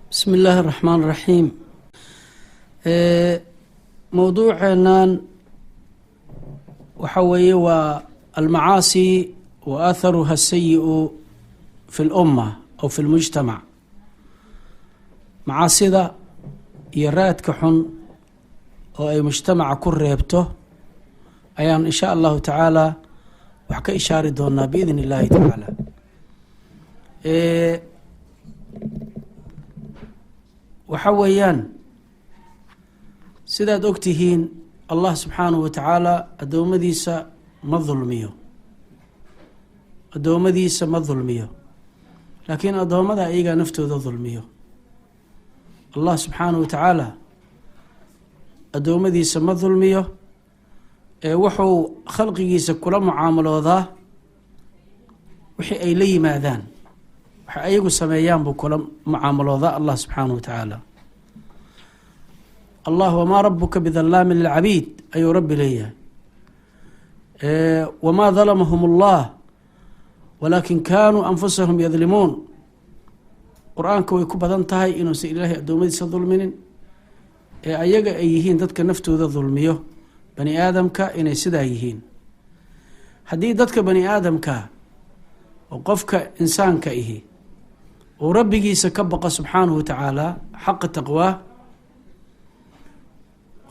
Bismi illaahi araxmaan raxiim. Mowduuceennan waxa weeye waa almacaasi wa aatharuha asayi'u fi lumma aw fi lmujtamac, macaasida iyo raadka xun oo ay mujtamaca ku reebto ayaan insha Allahu tacaala wax ka ishaari doonaa biidn illahi tacaala. Waxa weeyaan, sidaad og tihiin, Allah subxaanahu wa tacaala addoommadiisa ma dulmiyo, addoommadiisa ma dulmiyo, laakiin addoommada iyagaa naftooda dulmiyo. Allah subxaanahu wa tacaala addoommadiisa ma dulmiyo ee wuxuu khalqigiisa kula mucaamaloodaa wixii ay la yimaadaan, waxa ayagu sameeyaan buu kula mucaamaloodaa Allah subxaanahu wa tacaala. Allah "wamaa rabuka bidallaamin lilcabiid" ayuu Rabbi leeyahay. "Wamaa dalamahum Allah walaakin kaanuu anfusahum yadlimuun." Qur-aanka way ku badan tahay inuusan Ilaahay addoommadiisa dulminin ee ayaga ay yihiin dadka naftooda dulmiyo, bani aadamka inay sidaa yihiin. Haddii dadka bani aadamka oo qofka insaanka ihi uu Rabbigiisa ka baqo subxaanahu wa tacaala xaqa taqwaa,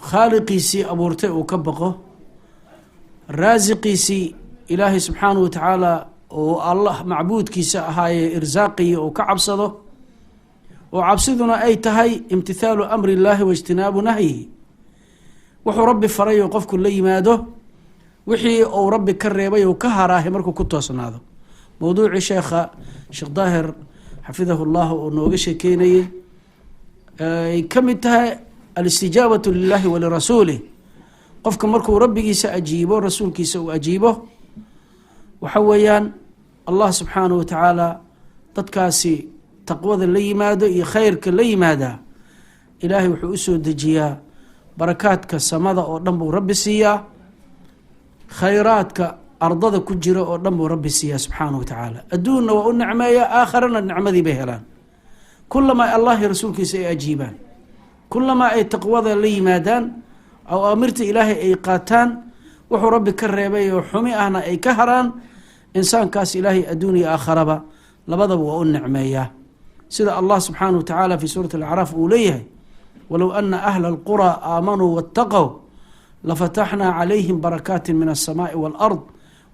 Khaaliqiisii abuurtay uu ka baqo, raasiqiisii Ilaahay subxaanahu wa tacaala oo Allah macbuudkiisa ahaayee irsaaqiyi uu ka cabsado, oo cabsiduna ay tahay imtithaalu amri illaahi wa ijtinaabu nahyihi, wuxuu Rabbi faray oo qofku la yimaado, wixii uu Rabbi ka reebay uu ka haraahay markuu ku toosnaado. Mowduucii sheekha, Sheekh Daahir xafidahu llah, uu nooga sheekeynayey ay ka mid tahay alistijaabatu lilahi walirasuulih. Qofka markuu Rabbigiisa ajiibo, Rasuulkiisa uu ajiibo, waxa weeyaan Allah subxaanahu wa tacaala dadkaasi taqwada la yimaado iyo khayrka la yimaadaa, Ilaahay wuxuu usoo dejiyaa barakaadka samada oo dhan buu Rabbi siiyaa, khayraadka ardada ku jira oo dhan buu Rabbi siiyaa subxaanahu wa tacaala. Adduunna waa u nicmeeya, aakharana nicmadii bay helaan. Kulamaa Allahi Rasuulkiisa ay ajiibaan, kulamaa ay taqwada la yimaadaan, awaamirta Ilaahay ay qaataan, wuxuu Rabbi ka reebay oo xumi ahna ay ka haraan, insaankaas Ilaahay adduun iyo aakharaba labadaba waa u nicmeeyaa. Sida Allah subxaanahu wa tacaala fi suurati Alacraaf uu leeyahay: "Walow ana ahla alquraa aamanuu waataqow lafataxnaa calayhim barakaati min alsamaai waalard,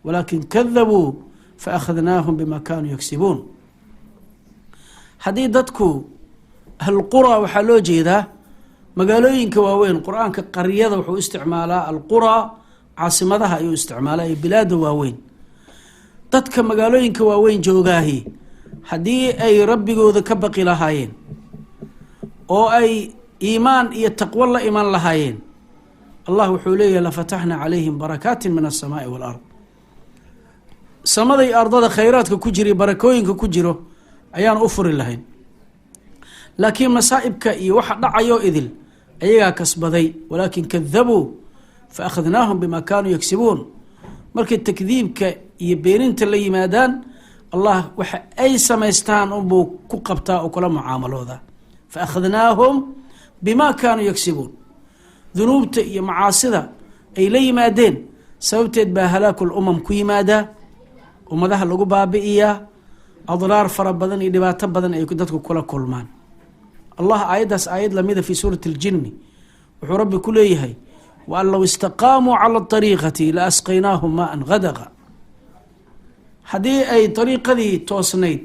walaakin kadabuu faakhadnaahum bima kaanuu yagsibuun." Haddii dadku ahlulqura, waxaa loo jeedaa magaalooyinka waaweyn. Qur-aanka qaryada wuxuu isticmaalaa, alquraa caasimadaha ayuu isticmaalaa iyo bilaada waaweyn. Dadka magaalooyinka waaweyn joogaahi haddii ay Rabbigooda ka baqi lahaayeen oo ay iimaan iyo taqwo la iman lahaayeen, Allah wuxuu leeyahay: "Lafataxnaa calayhim barakaatin min alsamaai waalard." Samada iyo ardada khayraadka ku jira, barakooyinka ku jiro ayaan u furi lahayn, laakiin masaa'ibka iyo waxa dhacayo idil ayagaa kasbaday. "Walaakin kadabuu fa akhadnaahum bima kaanuu yagsibuun." Markay takdiibka iyo beeninta la yimaadaan, Allah waxa ay samaystaan unbuu ku qabtaa oo kula mucaamalooda. "Fa akhadnaahum bima kaanuu yagsibuun." Dunuubta iyo macaasida ay la yimaadeen sababteed baa halaakul umam ku yimaadaa, ummadaha lagu baabi'iyaa, adraar fara badan iyo dhibaato badan ay dadku kula kulmaan. Allah aayaddaas aayad lamida fi suurati Aljinni wuxuu Rabbi ku leeyahay: "Wa an low istaqaamuu cala ariiqati la asqaynaahum maan gadaqa." Haddii ay dariiqadii toosnayd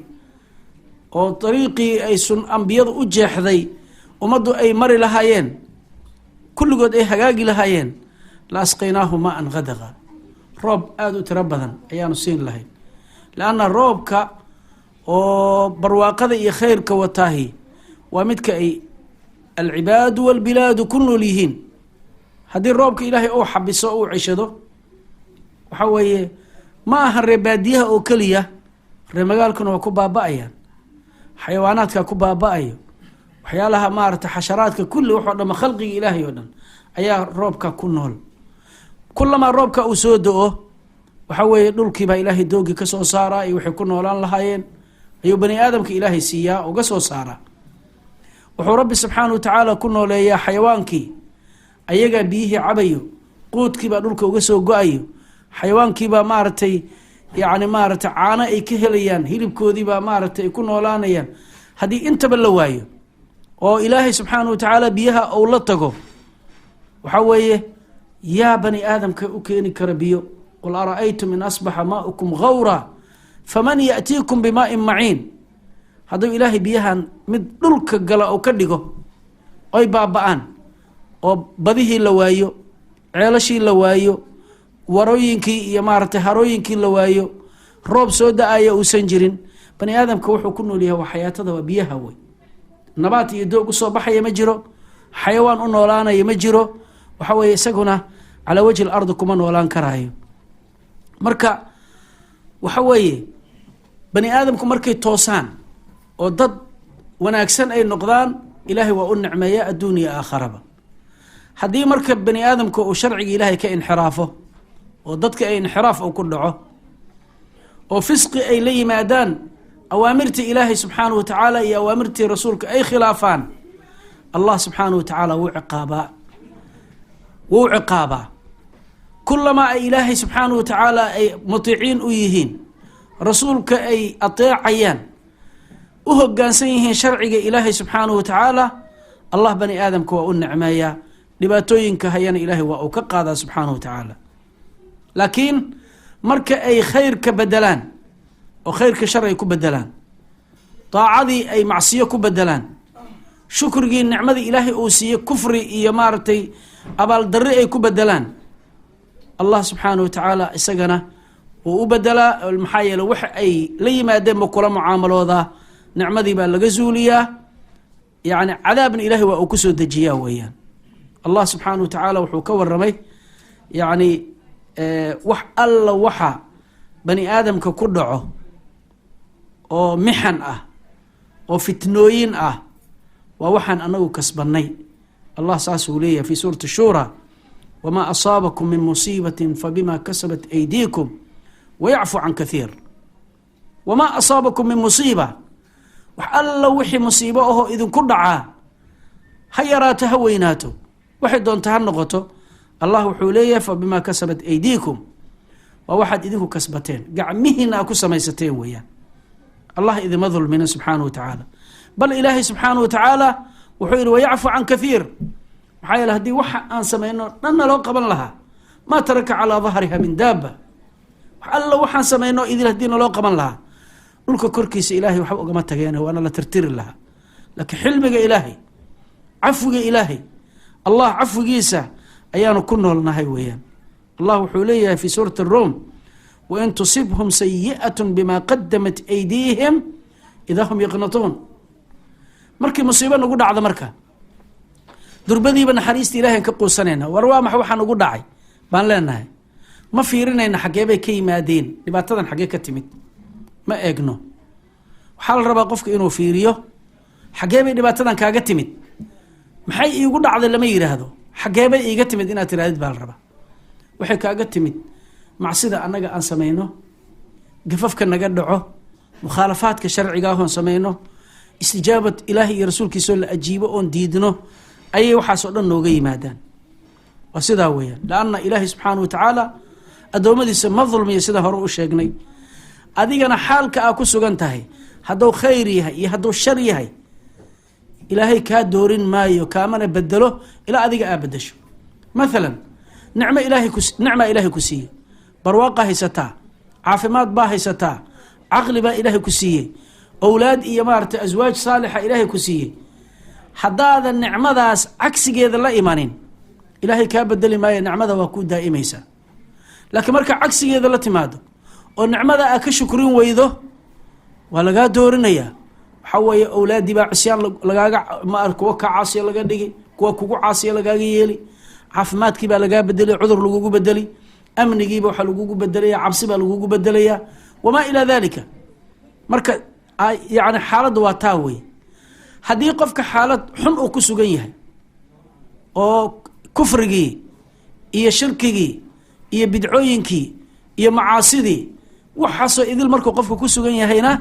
oo dariiqii ay sun ambiyadu u jeexday ummaddu ay mari lahaayeen, kulligood ay hagaagi lahaayeen, "la asqaynaahum maan gadaqa", roob aada u tiro badan ayaanu siin lahayn. Leanna roobka oo barwaaqada iyo khayrka wataahi waa midka ay alcibaadu walbilaadu ku nool yihiin. Haddii roobka Ilaahay uu xabiso, uu ceshado, waxa weeye ma aha ree baadiyaha oo keliya, ree magaalkuna waa ku baaba-ayaan, xayawaanaadka ku baaba-ayo, waxyaalaha maarata xasharaadka kulli, waxoo dhama khalqiga Ilaahay oo dhan ayaa roobka ku nool. Kulamaa roobka uu soo do-o, Waxaa weeye, dhulkiibaa Ilaahay doogii ka soo saaraa iyo waxay ku noolaan lahaayeen ayuu bani aadamka Ilaahay siiyaa, uga soo saaraa. Wuxuu Rabbi subxaana wa tacaala ku nooleeyaa xayawaankii, ayagaa biyihii cabayo, quudkiibaa dhulka uga soo go-ayo, xayawaankiibaa maaragtay, yacni maaragtay, caano ay ka helayaan, hilibkoodiibaa maaragtay ay ku noolaanayaan. Haddii intaba la waayo oo Ilaahay subxaana wa tacaala biyaha uu la tago, waxaa weeye, yaa bani aadamka u keeni kara biyo? قل أرأيتم إن أصبح ماؤكم غورا فمن يأتيكم بماء معين. Hadduu Ilaahay biyahan mid dhulka gala oo ka dhigo, oy baaba-aan, oo badihii la waayo, ceelashii la waayo, warooyinkii iyo maaragtay harooyinkii la waayo, roob soo da-aya uusan jirin, bani aadamka wuxuu ku nool yahay waa xayaatada, waa biyaha wey. Nabaat iyo doog usoo baxaya ma jiro, xayawaan u noolaanaya ma jiro. Waxa weeye, isaguna calaa wajhi lardi kuma noolaan karaayo. Marka waxa weeye, bani aadamku markay toosaan oo dad wanaagsan ay noqdaan, Ilaahay waa u nicmeeya adduun iyo aakharaba. Haddii marka bani aadamka uu sharciga Ilaahay ka inxiraafo, oo dadka ay inxiraaf uu ku dhaco, oo fisqi ay la yimaadaan, awaamirtii Ilaahay subxaanahu wa tacaala iyo awaamirtii Rasuulka ay khilaafaan, Allah subxaanahu wa tacaala wuu ciqaabaa, wuu ciqaabaa. Kulamaa ay Ilaahay subxaanahu wa tacaala ay mutiiciin u yihiin, Rasuulka ay ateecayaan, u hoggaansan yihiin sharciga Ilaahay subxaanahu wa tacaala, Allah bani aadamka waa u nicmeeyaa, dhibaatooyinka hayana Ilaahay waa uu ka qaadaa subxaanahu wa tacaala. Laakiin marka ay khayrka bedelaan oo khayrka shar ay ku bedelaan, daacadii ay macsiyo ku bedelaan, shukrigii nicmadii Ilaahay uu siiyey kufri iyo maaragtay abaaldarri ay ku bedelaan, Allah subxaanahu wa tacaala isagana wuu u bedelaa. Maxaa yeele, waxa ay la yimaadeen ma kula mucaamaloodaa, nicmadii baa laga zuuliyaa, yacni cadaabna Ilahay waa uu kusoo dejiyaa weeyaan. Allah subxaanahu wa tacaala wuxuu ka waramay, yacni, wax alla waxa bani aadamka ku dhaco oo mixan ah oo fitnooyin ah, waa waxaan anagu kasbanay. Allah saasuu leeyahay fi suurati Shura: وما أصابكم من مصيبة فبما كسبت أيديكم ويعفو عن كثير. وما أصابكم من مصيبة, wax alla wixii musiibo ahoo idinku dhacaa, ha yaraato, ha weynaato, waxay doonto ha noqoto, Allah wuxuu leeyahay: فبما كسبت أيديكم, waa waxaad idinku kasbateen, gacmihiina aa ku samaysateen weeyaan. Allah idima dulminin subxaanahu wa tacaala, bal Ilaahay subxaanahu wa tacaala wuxuu yihi: ويعفو عن كثير. Maxaa yeele, haddii waxa aan samayno dhanna loo qaban lahaa, ما ترك على ظهرها من دابة. Wax alla waxaan samayno idil haddii naloo qaban lahaa, dhulka korkiisa Ilaahay waxba ugama tageen, waana la tirtiri lahaa. Laakiin xilmiga Ilaahay, cafwiga Ilaahay, Allah cafwigiisa ayaanu ku noolnahay weeyaan. Allah wuxuu leeyahay fi suurati Rum: وإن تصبهم سيئة بما قدمت أيديهم إذا هم يقنطون. Markii musiibo nagu dhacdo, marka durbadiiba naxariista Ilahay ka quusanayna. War, waa maxa waxaa nagu dhacay baan leenahay. Ma fiirinayna xaggee bay ka yimaadeen, dhibaatadan xaggee ka timid ma eegno. Waxaa la rabaa qofka inuu fiiriyo xaggee bay dhibaatadan kaaga timid. Maxay iigu dhacday lama yidhaahdo, xaggee bay iiga timid inaad tirahdid baa la rabaa. Waxay kaaga timid macsida annaga aan samayno, gafafka naga dhaco, mukhaalafaadka sharciga ahoon samayno, istijaabad Ilaahay iyo Rasuulkiisoo la ajiibo oon diidno, ayay waxaas oo dhan nooga yimaadaan. Waa sidaa weeyaan, لأن Ilaahay subxaana wa tacaala addoommadiisa ma dulmiyo, sida hore u sheegnay. Adigana xaalka aa ku sugan tahay, hadduu khayr yahay iyo hadduu shar yahay, Ilaahay kaa doorin maayo, kaamana bedelo ilaa adiga aa bedesho. Mathalan, nicmo Ilaahay ku nicmaa Ilaahay ku siiye, barwaaqa haysataa, caafimaad baa haysataa, caqli baa Ilaahay ku siiyey, owlaad iyo maaragtay aswaaj saalixa Ilaahay ku siiyey. Haddaadan nicmadaas cagsigeeda la imanin, Ilaahay kaa bedeli maayo, nicmada waa kuu daa'imaysaa. Laakiin markaa cagsigeeda la timaado oo nicmada aa ka shukrin weydo, waa lagaa doorinayaa. Waxaa weeye, owlaaddii baa cisyaan lagaaga ma kuwa kaa caasiya laga dhigi, kuwa kugu caasiya lagaaga yeeli, caafimaadkii baa lagaa bedelay, cudur lagugu bedeli, amnigiiba waxaa lagugu bedelaya, cabsi baa lagugu bedelaya, وما إلى ذلك. Marka yani xaaladda waa taa wey. Haddii qofka xaalad xun uu ku sugan yahay oo kufrigii iyo shirkigii iyo bidcooyinkii Iyo macaasidii, waxaasoo idil markuu qofka ku sugan yahayna,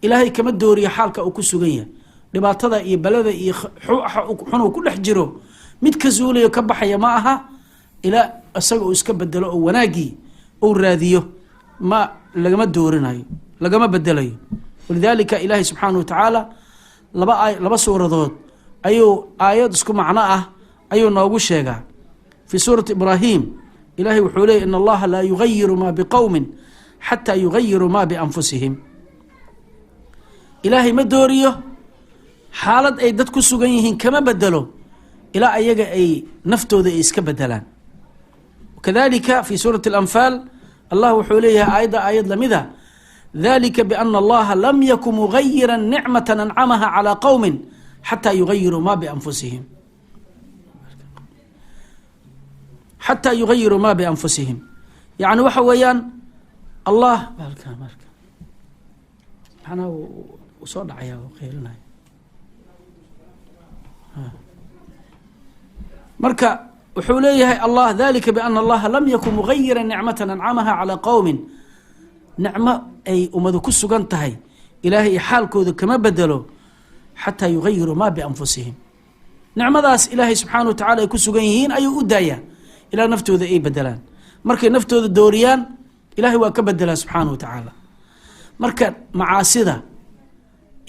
Ilaahay kama dooriyo xaalka uu ku sugan yahay. Dhibaatada iyo balada iyo xunuu ku dhex jiro mid ka zuulayo, ka baxaya ma aha, ilaa isaga uu iska bedelo oo wanaaggii uu raadiyo. Ma lagama doorinayo, lagama bedelayo. Walidaalika Ilaahay subxaana wa tacaala laba suuradood ayuu aayad isku macno ah ayuu noogu sheegaa. Fi suurati Ibraahim Ilahay wuxuu leeyay: "In Allaha laa yugayiru ma biqowmin xataa yugayiruu ma bianfusihim." Ilaahay ma dooriyo xaalad ay dad ku sugan yihiin, kama bedelo ilaa ayaga ay naftooda ay iska bedelaan. Kadalika fi suurati Alanfaal Allah wuxuu leeyahay aayadda aayad lamida: "Dalika biana Allaha lam yakun mugayira nicmata ancamaha calى qowmi xataa yugayiruu ma bianfusihim, xataa yugayiruu ma bianfusihim." Yani waxa weeyaan Allah manaa uu soo dhacaya oo qeylinaya. Marka wuxuu leeyahay Allah: "Dalika biana Allaha lam yakun mugayira nicmatan ancamaha calى qowmin." Nicmo ay ummadu ku sugan tahay Ilaahay iyo xaalkooda kama bedelo xataa yugayiruu ma bianfusihim. Nicmadaas Ilaahay subxaana wa tacala ay ku sugan yihiin ayuu u daayaa ilaa naftooda ay bedelaan. Markay naftooda dooriyaan, Ilahay waa ka bedelaa subxaana wa tacaala. Marka macaasida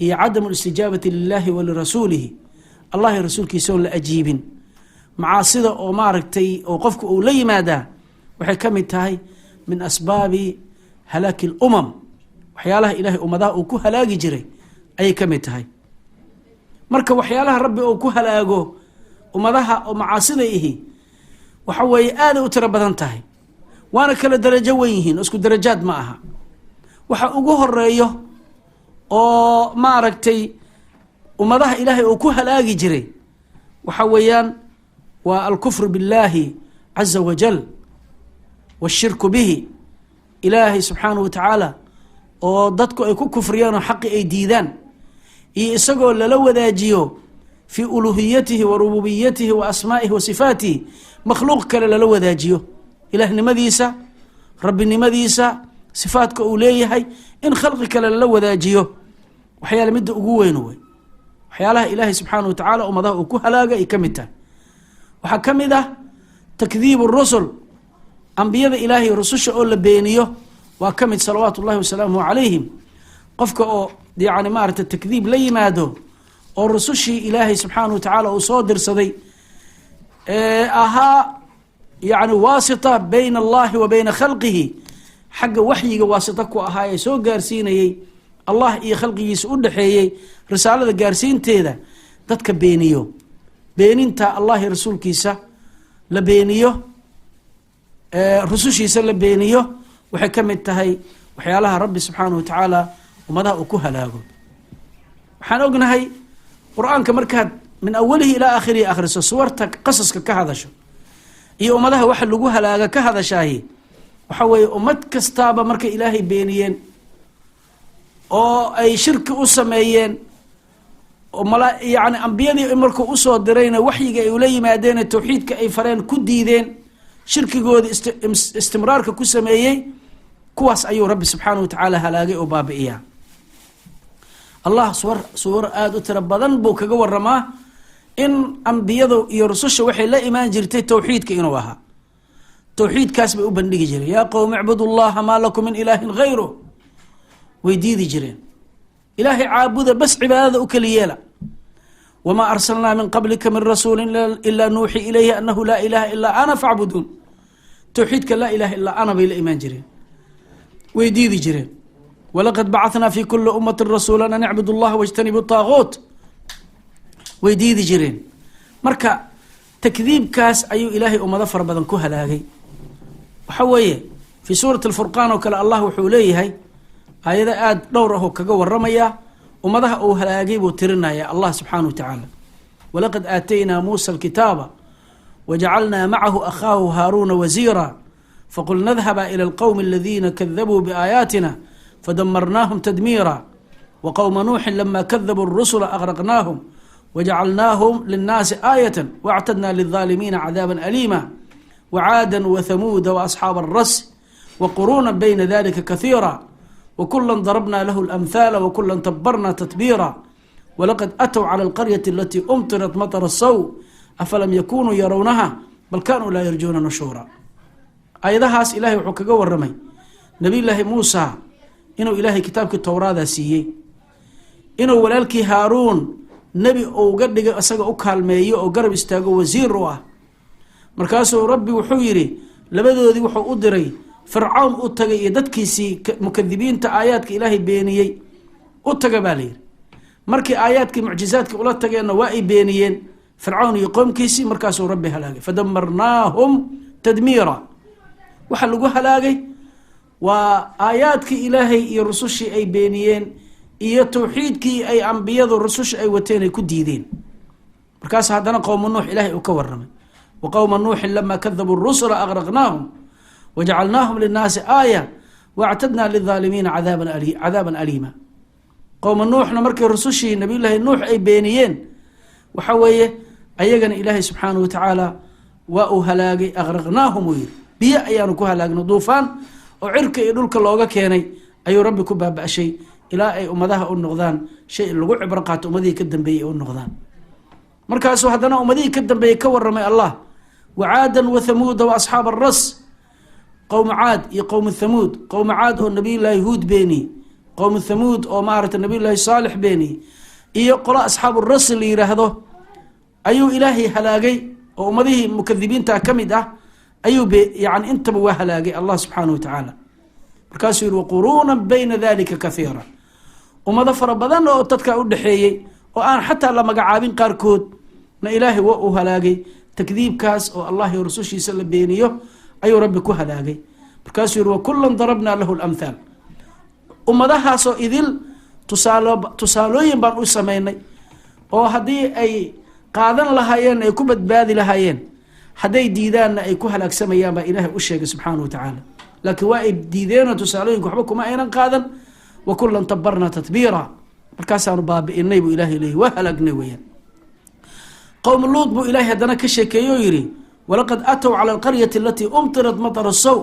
iyo cadamu listijaabati lilahi wa lirasuulihi, Allahi rasuulkiisa oon la ajiibin, macaasida oo maaragtay oo qofku uu la yimaadaa, waxay ka mid tahay min asbaabi halaaki lumam. Waxyaalaha Ilahay ummadaha uu ku halaagi jiray ayay ka mid tahay. Marka waxyaalaha Rabbi uu ku halaago ummadaha oo macaasida ihi waxa weeye aaday u tiro badan tahay, waana kala darajo wen yihiin oo isku darajaad ma aha. Waxa ugu horeeyo oo maaragtay ummadaha Ilaahay uu ku halaagi jiray waxa weeyaan waa alkufru biاllahi caza wajal washirku bihi. Ilaahay subxaanahu wa tacaala oo dadku ay ku kufriyaan oo xaqi ay diidaan, iyo isagoo lala wadaajiyo fii uluhiyatihi wa rububiyatihi wa asmaa'ihi wa sifaatihi, makhluuq kale lala wadaajiyo ilaahnimadiisa, rabbinimadiisa, sifaadka uu leeyahay in khalqi kale lala wadaajiyo. Waxyaale midda ugu weyn wey waxyaalaha Ilaahay subxaana wa tacaala ummadaha uu ku halaaga ay ka mid tahay. Waxaa ka mid ah takdiibu rusul, ambiyada Ilaahay, rususha oo la beeniyo waa ka mid, salawaatu ullahi wasalaamuhu calayhim. Qofka oo yani maaragtay takdiib la yimaado oo rusushii Ilaahay subxaana wa tacaala uu soo dirsaday ee ahaa yani waasita bayna Allahi wa bayna khalqihi, xagga waxyiga waasita ku ahaa ee soo gaarsiinayey, Allah iyo khalqigiisa u dhexeeyey risaalada gaarsiinteeda, dadka beeniyo, beeninta Allahi rasuulkiisa la beeniyo, rusushiisa la beeniyo, waxay ka mid tahay waxyaalaha Rabbi subxaanahu wa tacaala ummadaha uu ku halaago. Waxaan ognahay Qur-aanka markaad min awalihi ilaa aakhirihi akhriso, suwarta qasaska ka hadasho iyo ummadaha waxa lagu halaaga ka hadashaahi, waxa weeye ummad kastaaba markay Ilaahay beeniyeen oo ay shirki u sameeyeen oo mala yani ambiyadii markuu usoo dirayna waxyiga ay ula yimaadeen, tawxiidka ay fareen ku diideen, shirkigooda istimraarka ku sameeyey, kuwaas ayuu Rabbi subxaana wa tacaala halaagay oo baabi'iyaa. Allah suwar aada u tiro badan buu kaga waramaa in ambiyadu iyo rususha waxay la imaan jirtay tawxiidka inuu ahaa. Tawxiidkaas bay u bandhigi jireen: "Yaa qowmi icbudu Llaha maa lakum min ilaahin gayru." Way diidi jireen. Ilaahay caabuda bas, cibaadada u keli yeela. "Wamaa arsalnaa min qablika min rasuuli ilaa nuuxi ilayhi anahu laa ilaha ilaa ana facbuduun." Tawxiidka laa ilaha ilaa ana bay la imaan jireen, way diidi jireen. "Walaqad bacanaa fi kuli ummati rasuula an icbudu llaha wajtanibu taaguut." Way diidi jireen. Marka takdiibkaas ayuu Ilaahay ummado fara badan ku halaagay. Waxa weeye fii suurati Alfurqaan oo kale Allah wuxuu leeyahay aayado aada dhowr ah oo kaga waramaya ummadaha uu halaagay buu tirinaya Allah subxaanahu wa tacaala: "Walaqad aataynaa Muusa alkitaaba wajacalnaa macahu akhaahu Haaruuna wasiira faqulna idhaba ila alqowmi aladiina kadabuu biaayaatina fadamarnaahum tadmiira waqowma Nuuxin lama kadabuu rusula aqraqnaahum wajacalnaahum linnaasi aayata waactadna lilظaalimiina cadaaba aliima wacaada wathamuuda waasxaaba alras Waquruuna bayna dalika kahiira, wakula darabna lahu lamhaala, wakula tabarna tatbiira. Walaqad atow cala alqaryati alatii umtirat matara saw, afalam yakunuu yarawnaha, bal kanuu laa yarjuuna nushuura. Aayadahaas Ilahay wuxuu kaga waramay Nabiyllaahi Muusa inuu Ilaahay kitaabkii Towraadaa siiyey, inuu walaalkii Haaruun nebi uga dhigay, isaga u kaalmeeyo oo garab istaago, wasiir u ah. Markaasuu Rabbi wuxuu yidhi, labadoodii wuxuu u diray Fircawn, u tagay iyo dadkiisii mukadibiinta aayaadka Ilaahay beeniyey. U taga baa la yidhi. Markii aayaadkii mucjizaadka ula tageenna, waa ay beeniyeen Fircawn iyo qoomkiisii. Markaasuu Rabbi halaagay, fadamarnaahum tadmiira. Waxa lagu halaagay waa aayaadkii Ilaahay iyo rusushii ay beeniyeen iyo tawxiidkii ay ambiyadu rususha ay wateen ay ku diideen. Markaas haddana qowma Nuux Ilahay uu ka waramay: wa qowma Nuuxin lama kadabuu rusula aqraqnaahum wajacalnaahum linnaasi aaya, waactadnaa lilaalimiina cadaaban aliima. Qowma Nuuxna markay rusushii Nabiyullaahi Nuux ay beeniyeen, waxa weeye ayagana Ilaahay subxaanahu watacaala waa uu halaagay. Aqraqnaahum uu yiri, biyo ayaanu ku halaagno, duufaan oo cirka iyo dhulka looga keenay ayuu Rabbi ku baaba-shay, ilaa ay ummadaha u noqdaan shay lagu cibro qaato, ummadihii ka dambeeyey ay u noqdaan. Markaasuu haddana ummadihii ka dambeeyey ka waramay Allah: wacaadan wa thamuuda wa asxaab aras. Qowmu Caad iyo qowmu Thamuud, qowmu Caad oo Nabiyullaahi Huud beeniyey, qowmu Thamuud oo maaragtay Nabiyullaahi Saalix beeniyey, iyo qolo asxaabu rasi la yiraahdo ayuu Ilaahay halaagay, oo ummadihii mukadibiinta ka mid ah ayuu yani intaba waa halaagay Allah subxaanahu wa tacaala. Markaasuu yihi: waquruuna bayna dalika kahiira. Ummado fara badan oo dadkaa udhexeeyey oo aan xataa la magacaabin qaarkood na Ilaahay waa uu halaagay. Takdiibkaas oo Allah iyo rusushiisa la beeniyo ayuu Rabbi ku halaagay. Markaasuu yihi: wakulan darabnaa lahu lamhaal. Ummadahaasoo idil tusaalooyin baan u sameynay, oo haddii ay qaadan lahaayeen ay ku badbaadi lahaayeen, hadday diidaanna ay ku halaagsamayaan baa Ilaahay u sheegay subxaanahu wa tacaala. Laakiin waa ay diideenoo tusaalooyinka waxba kuma aynan qaadan. Wa kulan tabarna tatbiira, markaasaanu baabi'inay buu Ilahay leeyay, waa halaagnay weeyaan. Qowm Luud buu Ilahay haddana ka sheekeeye oo yidhi: walaqad atow cala alqaryati alatii umtirat matara saw.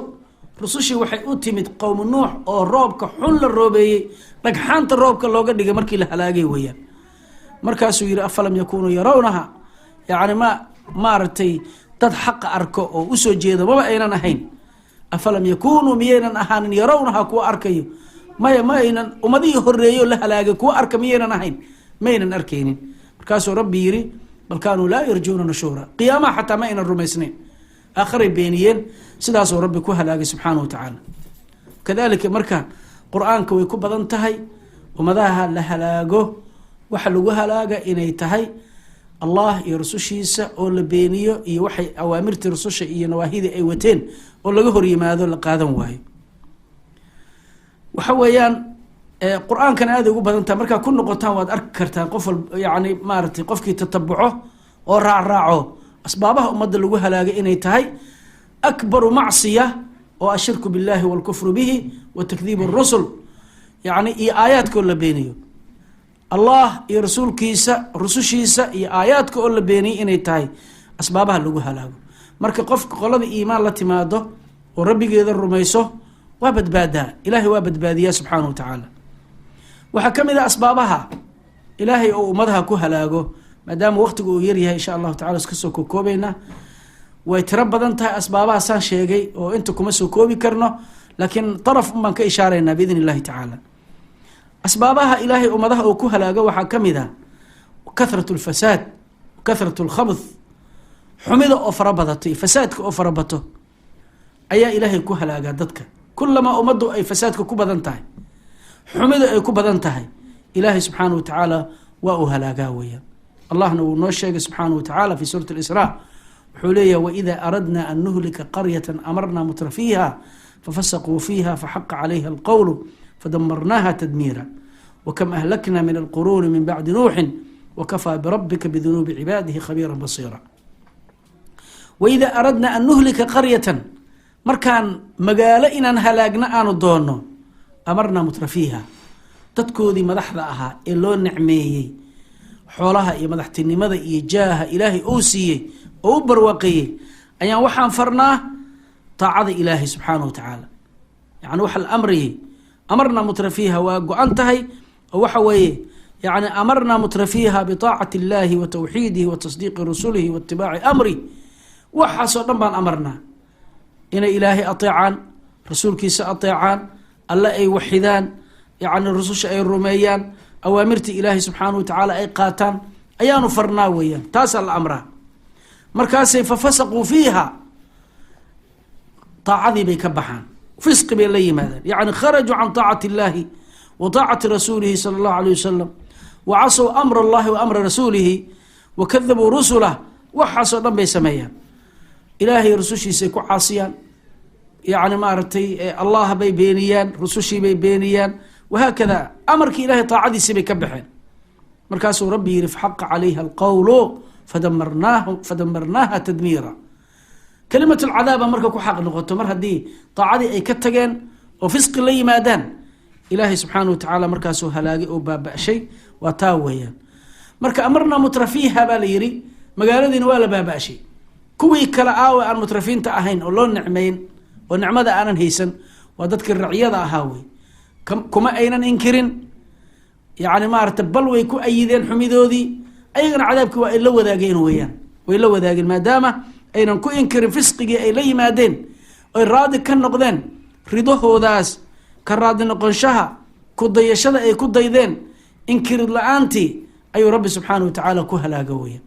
Rusushii waxay u timid qowmu Nuux oo roobka xun la roobeeyey, dhagxaanta roobka looga dhigay markii la halaagay weeyaan. Markaasuu yihi: afalam yakunuu yarawnaha? Yacni ma maaragtay dad xaqa arko oo usoo jeeda maba aynan ahayn. Afalam yakunuu, miyaynan ahaanin, yarawnaha, kuwa arkayo? Maya, ma aynan. Ummadihii horeeyo la halaagay kuwa arka miyaynan ahayn? Maynan arkaynin. Markaasuu Rabbi yidhi: bal kaanuu laa yarjuuna nushuura. Qiyaamaha xataa ma aynan rumaysnayn, aakharay beeniyeen. Sidaasuu Rabbi ku halaagay subxaanahu wa tacaala. Kadalika marka Qur-aanka way ku badan tahay ummadaha la halaago, waxa lagu halaaga inay tahay Allah iyo rusushiisa oo la beeniyo, iyo waxay awaamirtii rususha iyo nawaahidii ay wateen oo laga hor yimaado, la qaadan waayo. Waxa weeyaan Qur-aankana aaday ugu badan tahay. Markaa ku noqotaan waad arki kartaan, qof wal yani maaragtay qofkii tatabuco oo raacraaco asbaabaha ummadda lagu halaagay inay tahay akbaru macsiya oo ashirku billahi walkufru bihi wa takdiib rusul, yani iyo aayaadka oo la beeniyo, Allah iyo rasuulkiisa, rusushiisa iyo aayaadka oo la beeniyey inay tahay asbaabaha lagu halaago. Marka qofka qolada iimaan la timaado oo Rabbigeeda rumayso waa badbaadaa, Ilahay waa badbaadiyaa subxaanahu wa tacaala. Waxaa ka mid a asbaabaha Ilaahay oo ummadaha ku halaago, maadaama waqtigu uu yaryahay, insha Allahu tacala iska soo kokoobeynaa. Way tiro badan tahay asbaabaha saan sheegay oo inta kuma soo koobi karno, laakiin daraf un baan ka ishaaraynaa biidn illahi tacaala. Asbaabaha Ilaahay ummadaha uu ku halaago waxaa ka mid a kathrat lfasaad, kathrat lkhabth. Xumida oo fara badato iyo fasaadka oo farabato ayaa Ilaahay ku halaagaa dadka. Kulamaa ummaddu ay fasaadka ku badan tahay, xumida ay ku badan tahay, Ilaahay subxaanahu wa tacaala waa uu halaagaa weeyaan. Allahna wuu noo sheegay subxaanahu wa tacaala fi suurati Alisraa. Wuxuu leeyahay: waida aradna an nuhlika qaryata amarna mutrafiiha fafasaquu fiiha faxaqa calayha alqowlu fadamarnaha tadmiira, wakam ahlakna min alquruuni min bacdi Nuuxin, wakafaa birabika bidunuubi cibaadihi khabiira basiira. Waida aradna an nuhlika qaryatan, markaan magaalo inaan halaagna aanu doonno, amarnaa mutrafiiha, dadkoodii madaxda ahaa ee loo nicmeeyey xoolaha iyo madaxtinimada iyo jaaha Ilaahay uu siiyey oo u barwaaqeeyey, ayaan waxaan farnaa taacada Ilaahay subxaanahu wa tacaala. Yani waxa la amrayay amarnaa mutrafiiha waa go-an tahay, oo waxa weeye yani amarnaa mutrafiiha bitaacati illahi wa tawxiidihi wa tasdiiqi rusulihi wa itibaaci amrih. Waxaasoo dhan baan amarnaa, inay Ilaahay ateecaan, rasuulkiisa ateecaan, Alle ay waxidaan, yani rususha ay rumeeyaan, awaamirta Ilaahay subxaanahu watacaala ay qaataan ayaanu farnaa weeyaan. Taasaa la amraa. Markaasay fafasaquu fiiha, taacadii bay ka baxaan, fisqi bay la yimaadaan. Yani kharajuu can taacati illahi wa taacati rasuulihi sala allahu alayh wasalam, wa casow amra allahi wa amra rasuulihi, wa kadabuu rusulah. Waxaasoo dhan bay sameeyaan. Ilaahay rusushiisay ku caasiyaan, yani maaragtay, Allah bay beeniyaan, rusushii bay beeniyaan, wahaakada. Amarkii Ilahay taacadiisii bay ka baxeen. Markaasuu Rabbi yihi: faxaqa calayha alqowlu fadamarnaaha tadmiira. Kalimat lcadaaba marka ku xaq noqoto, mar haddii taacadii ay ka tageen oo fisqi la yimaadaan, Ilaahay subxaana wa tacaala markaasuu halaagay oo baaba-shay. Waa taa weeyaan. Marka amarnaa mutrafiiha baa la yihi, magaaladiina waa la baaba-shay. Kuwii kale aawe, aan mutrafiinta ahayn oo loo nicmayn oo nicmada aanan haysan? Waa dadkii racyada ahaa wey. Kuma aynan inkirin, yani maarata, bal way ku ayideen xumidoodii. Ayagana cadaabkii waa ay la wadaageen weeyaan, way la wadaageen, maadaama aynan ku inkirin fisqigii ay la yimaadeen, oy raadi ka noqdeen. Ridahoodaas, ka raadi noqonshaha, ku dayashada ay ku daydeen, inkirid la-aantii ayuu Rabbi subxaana wa tacaala ku halaaga weya.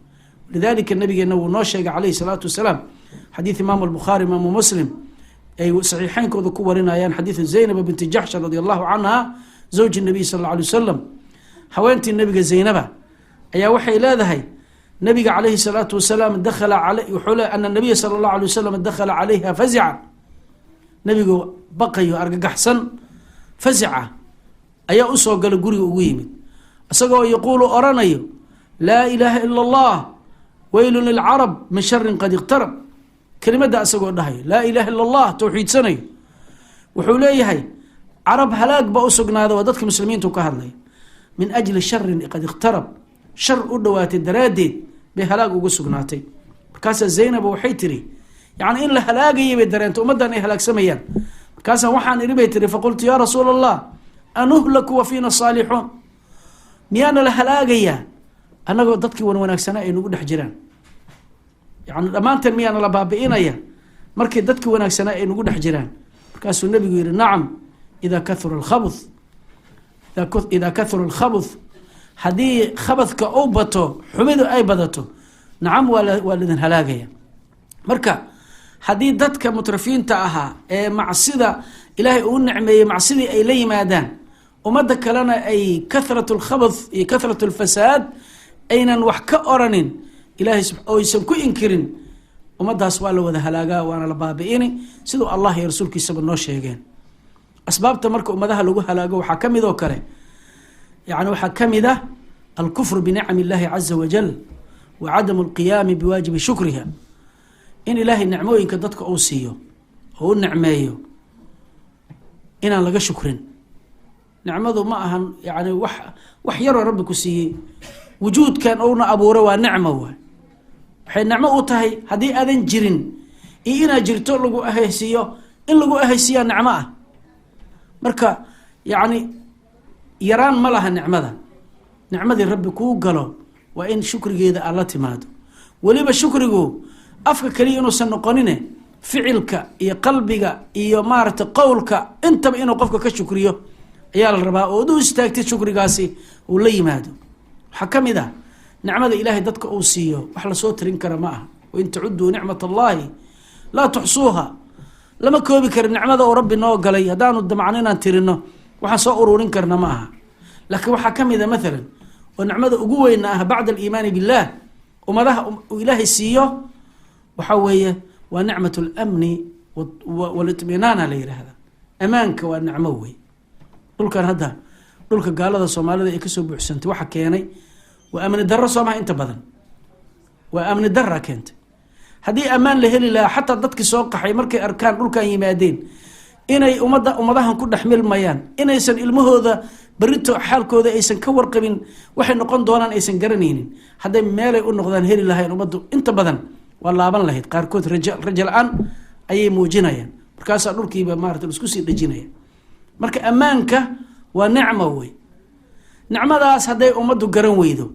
Lidalika nabigeena wuu noo sheegay calayhi salaatu wasalaam, xadiid Imaamu Albukhaari, Imaamu Muslim ay saxiixeynkooda ku warinayaan, xadiidu Zaynab binti Jaxsha radi allahu canha, zawji nabiy sal alla alay wasalam. Haweentii nabiga Zaynaba ayaa waxay leedahay, nabiga calayhi salaatu wasalaam dakhala, wuxuu le ana nabiya sala allahu alay wasalam dakhala calayha fazica, nabigu baqayo, argagaxsan, fazica ayaa usoo galay, guriga ugu yimid, isagoo yaquulu oranayo: laa ilaaha ila Allah, weylun lilcarab min sharin qad iqtarab. Kelimadda isagoo dhahayo, laa ilaha ila Allah, tawxiidsanayo, wuxuu leeyahay: carab halaag baa usugnaada. Waa dadka muslimiintu ka hadlaya. Min ajli sharin qad iqtarab, shar u dhowaatay daraaddeed bay halaag ugu sugnaatay. Markaasaa Zaynab waxay tiri, yani in la halaagayay bay dareentay, ummaddan ay halaagsamayaan. Markaasaa waxaan idhi, bay tiri, faqultu yaa rasuula Allah, anuhlaku wa fiina saalixuun? Miyaana la halaagayaa annagoo dadkii wan wanaagsanaa ay nagu dhex jiraan? Yani dhammaanteen miyaana la baabi'inaya markii dadkii wanaagsanaa ay nagu dhex jiraan? Markaasuu nabigu yihi: nacam, idaa kathura alkhabuth, idaa kathura alkhabuth, haddii khabadka u bato, xumidu ay badato, nacam, waa lidin halaagaya. Marka haddii dadka mutrafiinta ahaa ee macsida Ilaahay uu nicmeeyey macsidii ay la yimaadaan, ummadda kalena ay kathrat alkhabath iyo kathrat alfasaad aynan wax ka oranin, Ilahay oysan ku inkirin, ummaddaas waa la wada halaagaa, waana la baabi'ini, siduu Allah iyo rasuulkiisaba noo sheegeen. Asbaabta marka ummadaha lagu halaago waxaa ka mid oo kale, yani waxaa ka mid ah alkufru binicami illahi caza wajal wa cadamu alqiyaami biwaajibi shukriha. In Ilaahay nicmooyinka dadka uu siiyo oo u nicmeeyo inaan laga shukrin. Nicmadu ma ahan yani wax yaroo Rabbi ku siiyey. Wujuudkan uuna abuuray waa nicmo waay. Waxay nicmo u tahay haddii aadan jirin iyo inaad jirto lagu ahaysiiyo, in lagu ahaysiiyaa nicmo ah. Marka yacni yaraan ma laha nicmada. Nicmadii Rabbi kuu galo waa in shukrigeeda aad la timaado. Weliba shukrigu afka keliya inuusan noqonine, ficilka iyo qalbiga iyo maaragtay qowlka intaba inuu qofka ka shukriyo ayaa la rabaa, oo ad u istaagtid shukrigaasi uu la yimaado. Waxaa ka mid ah nicmada Ilaahay dadka uu siiyo, wax lasoo tirin kara ma aha. wain tacuduu nicmat allahi laa tuxsuuha. Lama koobi kara nicmada oo Rabbi noo galay. Haddaanu damcno inaan tirino, waxaan soo ururin karna ma aha. Laakiin waxaa ka mid a maalan, oo nicmada ugu weyna ah bacda aliimaani billah, ummadaha uu Ilaahay siiyo, waxaa weeye waa nicmat alamni walitminaana la yidhaahda. Amaanka waa nicmo wey. Dhulkan hadda, dhulka gaalada Soomaalida ay kasoo buuxsantay, waxa keenay waa amni darro. Soomaha? Inta badan waa amni darra keentay. Haddii ammaan la heli lahaa, xataa dadkii soo qaxay markay arkaan dhulkan yimaadeen inay ummadda ummadahan ku dhex milmayaan, inaysan ilmahooda berito xaalkooda aysan ka warqabin, waxay noqon doonaan aysan garanaynin, hadday meelay u noqdaan heli lahayn, ummaddu inta badan waa laaban lahayd. Qaarkood rajo la-aan ayay muujinayaan. Markaasaa dhulkiiba maarata laisku sii dhejinaya. Marka ammaanka waa nicmo wey. Nicmadaas hadday ummaddu garan weydo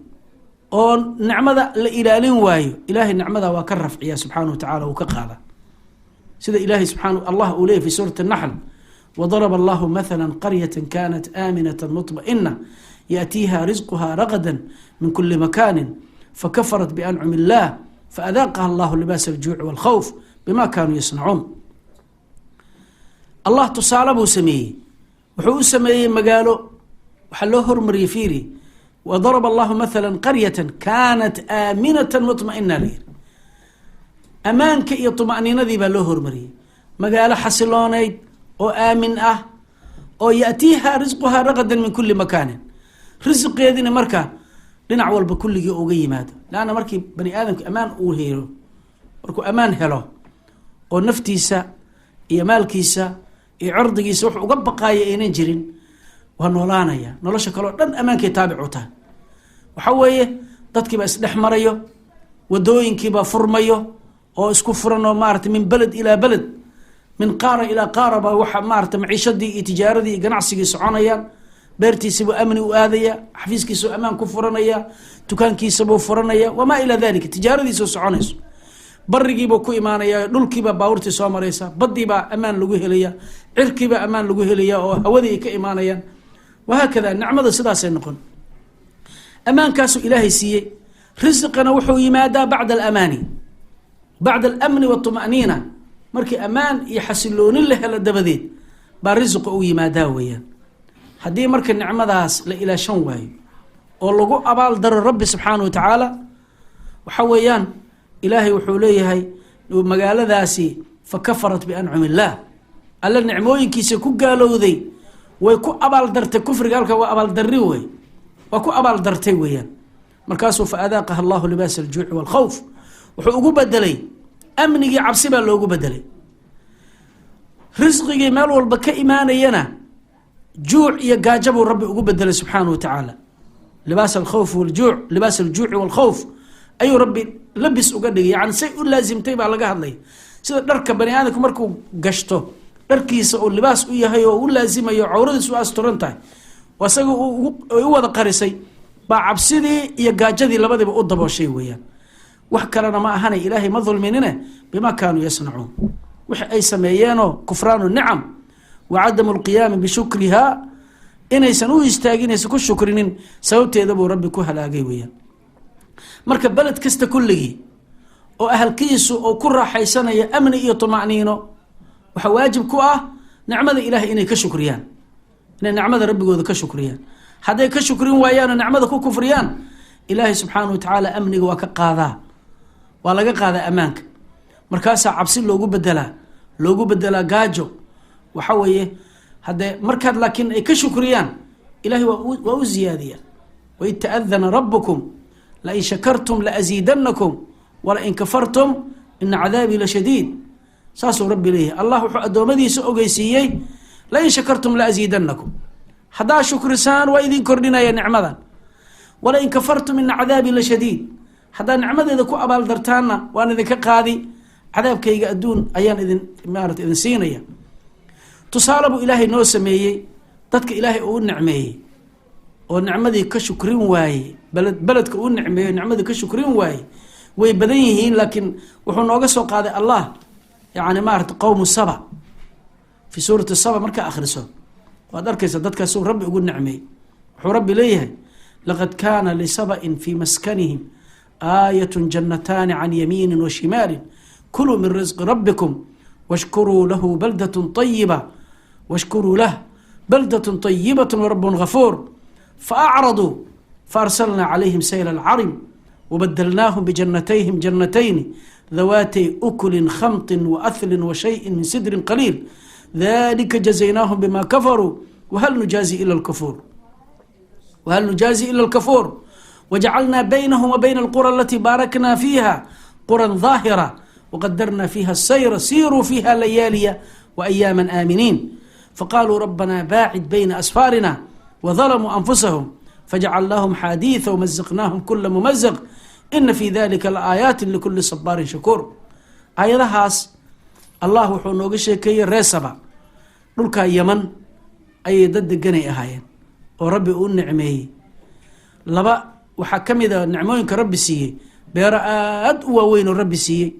oo nicmada la ilaalin waayo, Ilaahay nicmada waa ka rafciya subxaana wa tacala, wuu ka qaada. Sida Ilahay subxaana Allah uu leeyay fi suurati الnaxl: وضرب الله مثلا قرية كانت آمنة مطمئنة يأتيها رزقها رغدا من كل مكان فكفرت بأنعم الله فأذاقها الله لباس الجوع والخوف بما كانوا يصنعون. Allah tusaale buu sameeyey. Wuxuu u sameeyey magaalo, waxaa loo hormariyey, fiiri, وضرب الله مثلا قرية كانت آمنة مطمئنة la yiri. Ammaanka iyo طuma'niinadii baa loo hormariyey. Magaalo xasiloonayd oo aamin ah oo يأتيها رزقها رغدا من كل مكان, risiqeedina marka dhinac walba kulligii uga yimaado. Leanna markii bani aadamka ammaan uu helo, markuu ammaan helo oo naftiisa iyo maalkiisa iyo cirdigiisa wuxuu uga baqaaya aynan jirin, waa noolaanaya. Nolosha kaleo dhan ammaankay taabic u tahay. Waxa weeye dadkiibaa isdhex marayo, wadooyinkiibaa furmayo oo isku furan, oo maarata من بلد إلى بلد, من قارة إلى قارة baa waxa maarata maciishadii iyo tijaaradii iyo ganacsigii soconayaan. Beertiisibuu amni u aadaya, xafiiskiisuu ammaan ku furanaya, dukaankiisabuu furanaya, وما إلى ذلك, tijaaradiisuu soconayso. Barigiibuu ku imaanaya, dhulkiibaa baabuurtii soo maraysa, badiibaa ammaan lagu helaya, cirkiibaa ammaan lagu helaya oo hawadii ay ka imaanayaan, وهكذا. Nicmada sidaasay noqon. Ammaankaasuu Ilaahay siiyey. Risiqana wuxuu yimaadaa بعد الأمان, بعد الأمن والطمأنينة. Markii ammaan iyo xasiloonin la helo dabadeed baa risiqa u yimaadaa weeyaan. Haddii marka nicmadaas la ilaashan waayo oo lagu abaal daro Rabbi subxaana wa tacaala, waxa weeyaan Ilaahay wuxuu leeyahay magaaladaasi فكفرت بأنعم الله, Alla nicmooyinkiisa ku gaalowday, way ku abaal dartay. Kufriga halka waa abaaldarri wey, waa ku abaal dartay weeyaan. Markaasuu فأذاقها الله لباس الجوع والخوف wuxuu ugu bedelay amnigii cabsi baa loogu bedelay. Risqigii meel walba ka imaanayana juuc iyo gaajo buu Rabbi ugu bedelay subxaanahu wa tacaala. لباس الخوف والجوع, لباس الجوع والخوف ayuu Rabbi labis uga dhigay. Yani say u laasimtay baa laga hadlaya. Sida dharka bani aadamku markuu gashto dharkiisa uu libaas u yahay oo u laasimayo, cawradiisu u asturan tahay, isaga u wada qarisay, baa cabsidii iyo gaajadii labadiiba u dabooshay weeyaan. Wax kalena ma ahanay, Ilaahay ma dulminine, بما كانوا يصنعون, wixi ay sameeyeenoo كفران النعم وعدم القيام بشكرها, inaysan u istaagin, aysan ku shukrinin sababteeda buu Rabbi ku halaagay weeyaan. Marka beled kasta kulligii oo ahalkiisu oo ku raaxaysanaya amni iyo tuma'niino, waxaa waajib ku ah nicmada Ilahay inay ka shukriyaan, inay nicmada Rabbigooda ka shukriyaan. Hadday ka shukrin waayaanoo nicmada ku kufriyaan, Ilaahay subxaana wa tacaala amniga waa ka qaadaa, waa laga qaadaa ammaanka. Markaasaa cabsi loogu bedelaa, loogu bedelaa gaajo. Waxa weeye haddee markaad laakiin ay ka shukriyaan, Ilahay waa u ziyaadiyaa. وإذ تأذن ربكم لئن شكرتم لأزيدنكم ولئن كفرتم إن عذابي لشديد, saasuu Rabbi leeyahay. Allah wuxuu addoommadiisa ogeysiiyey: لئن شكرتم لأزيدنكم, haddaa shukrisaan waa idin kordhinaya nicmadan, ولئن كفرتم إن عذابي لشديد, haddaa nicmadeeda ku abaaldartaanna waan idinka qaadi, cadaabkayga adduun ayaan idin maarata idin siinaya. Tusaale buu Ilaahay noo sameeyey. Dadka Ilaahay uu nicmeeyey oo nicmadii ka shukrin waayey, beled beledka uu nicmeeyo nicmadii ka shukrin waayey way badan yihiin, laakiin wuxuu nooga soo qaaday Allah yani maarata قوم سبأ. في سورة سبأ markaa akhriso waad arkaysa dadkaasuu Rabbi ugu nicmeeyey. Wuxuu Rabbi leeyahay: لقد كان لسبإ في مسكنهم آية جنتان عن يمين وشمال كلوا من رزق ربكم واشكروا له بلدة طيبة واشكروا له بلدة طيبة ورب غفور فأعرضوا فأرسلنا عليهم سيل العرم وبدلناهم بجنتيهم جنتين ذواتي أكل خمط وأثل وشيء من سدر قليل ذلك جزيناهم بما كفروا وهل نجازي إلا الكفور وهل نجازي إلا الكفور وجعلنا بينهم وبين القرى التي باركنا فيها قرى ظاهرة وقدرنا فيها السير سيروا فيها ليالي وأياما آمنين فقالوا ربنا باعد بين أسفارنا وظلموا أنفسهم فجعلناهم أحاديث ومزقناهم كل ممزق إن في ذلك لآيات لكل صبار شكور. Aayadahaas Allah wuxuu nooga sheekeeyey reesaba dhulkaa Yaman ayay dad deganay ahaayeen oo Rabbi uu nicmeeyey. Laba waxaa ka mid a nicmooyinka Rabbi siiyey beero aada u waaweyn oo Rabbi siiyey,